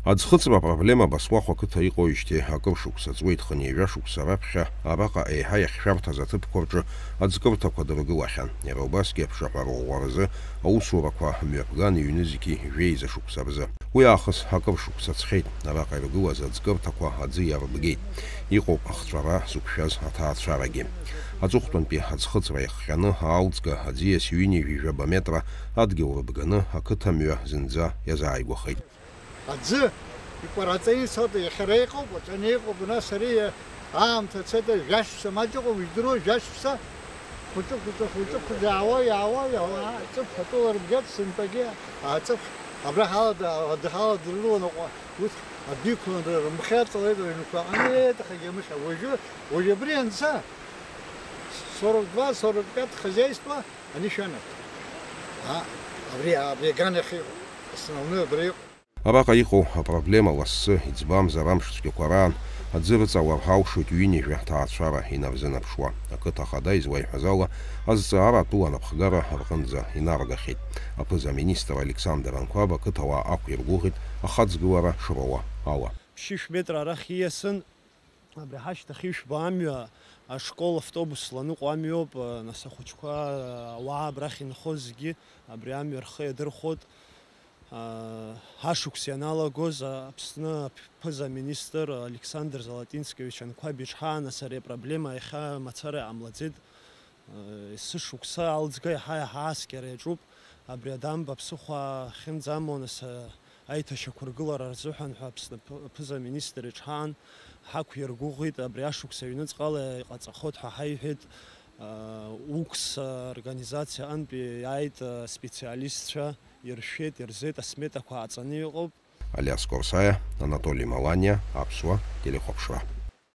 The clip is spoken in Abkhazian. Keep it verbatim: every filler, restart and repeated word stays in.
Аӡхыҵра апроблема Баслахә ақыҭа иҟоуижьҭеи акыр шықәса ҵуеит. Хынҩажәа шықәса раԥхьа араҟа еиҳа иахьшәарҭаз аҭыԥқәа рҿы аӡкырҭақәа дыргылахьан. Иара убасгьы аԥшаҳәа арӷәӷәаразы аусурақәа мҩаԥган иҩнызқьи жәеиза шықәса рзы. Уи аахыс акыр шықәса ҵхьеит. Араҟа иргылаз аӡкырҭақәа аӡы иарбгеит. Иҟоуп ахҵәара зықәшәаз аҭаацәарагьы. Аҵыхәтәантәи аӡхыҵра иахҟьаны аалҵга аӡиас ҩынҩажәи жәаба метра адгьыл рыбганы ақыҭа мҩа зынӡа иазааигәахеит. Аӡы икәараҵа ицоит, иахьа ара иҟоуп, аҿаны иҟоуп, нас ари аамҭа цеит, жәашықәса маҷ ыҟоуп, ижәдыруа, жәашықәса хәыҷы-хәыҷы, хәыҷы-хәыҷы, иаауа, иаауа, иаауа, ҵыԥх атәыла рыбгеит, сынтәагьы ааҵыԥх, абра ҳалада-, ада ҳаладыргылон аҟәа, урҭ адәы иқәлан рымхы иаҵалеит, рыҩнқәа аҟны еиҭахагьы амыхьа. Уажәы, уажәы абри анца, сорок два, сорок пять хозяйство, анышә анарҭ. А, абри, абри аганахь иҟоуп, основной абра иҟоуп. Араҟа иҟоу апроблема лассы, иӡбамзар амш цәгьақәа раан аӡы рыҵалар ҳалшоит ҩынҩажәа ҭаацәара инарзынаԥшуа. Ақыҭа ахада излаиҳәаз ала, азҵаара атәыла анапхгара рҟынӡа инаргахьеит. Аԥыза-министр Александр Анқәаб ақыҭауаа ақәиргәыӷит ахаҵгылара шроуа ала. Ԥшьышә метра арахь ииасын, абри ҳашьҭахь ишәбо амҩа, ашкол автобус ланыҟәо амҩоуп, нас ахәыҷқәа, ауаа абрахь инхоз зегьы абри амҩа рхы иадырхәоит. Ашықәс ианалагоз, Аԥсны аԥыза-министр Александр Золотинскевич Анқәаб иҿҳәааныс ари апроблема иахьа мацара иҟамлаӡеит. Есышықәса алҵга иаҳа-иаҳа ааскьара иаҿуп. Абри адамба аԥсыхәа ахьынӡамоу, нас, аиҭашьақәыргылара рзыҳәан ҳәа Аԥсны аԥ-, аԥыза-министр иҿҳәаан ҳақәиргәыӷит. Абри ашықәс аҩныҵҟала иҟаҵахоит ҳәа ҳаиҳәеит. УКС организациа аҟынтәи иааит специалистцәа, иршәеит, ирзеит, асметақәа ааҵаны иҟоуп. Алиас Корсаиа, Анатоли Маланиа, Аԥсуа телехәаԥшра.